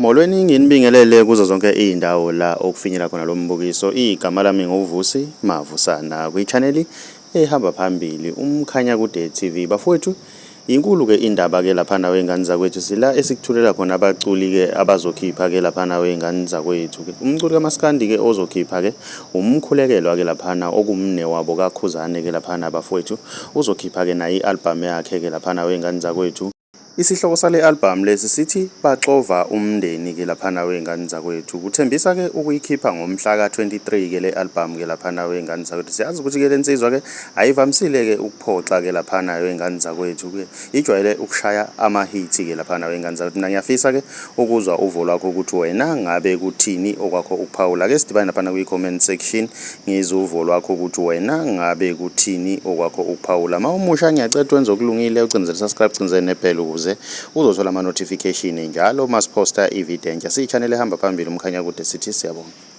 Molweni nginibingelele kuzo zonke izindawo la okufinyela khona lo mbukiso. Igama lami ngoVusi Mavusana kwi-channel ehamba phambili umkhanyakude TV. Bafowethu, inkulu ke indaba ke lapha nawe ingane zakwethu sila esikuthulela khona abaculi ke abazokhipha ke lapha nawe ingane zakwethu ke. Umculi kaMaskandi ke ozokhipha ke umkhulekelwa ke lapha okumne wabo kaKhuzane ke lapha bafowethu uzokhipha ke nayi album yakhe ke lapha nawe ingane zakwethu. Isihloko sale album lesi sithi baxova umndeni ke lapha nawe ingane zakwethu. Kuthembisa ke ukuyikhipha ngomhla ka-23 ke le album ke lapha nawe ingane zakwethu. Siyazi ukuthi ke lensizwa ke ayivamisile ke ukuphoxa ke lapha nawe ingane zakwethu ke. Ijwayele ukushaya ama-hits ke lapha nawe ingane zakwethu. Mina ngiyafisa ke ukuzwa uvo lwakho ukuthi wena ngabe kuthini okwakho ukuphawula. Ke sidibane lapha kwi-comment section ngizwe uvo lwakho ukuthi wena ngabe kuthini okwakho ukuphawula. Mawumusha ngiyacela wenze okulungile ucindezela subscribe ucindezele nebhelu ukuze uzothola ama-notification njalo masiposta ivideo entsha. Siyi-channel ehamba phambili umkhanyakude sithi siyabonga.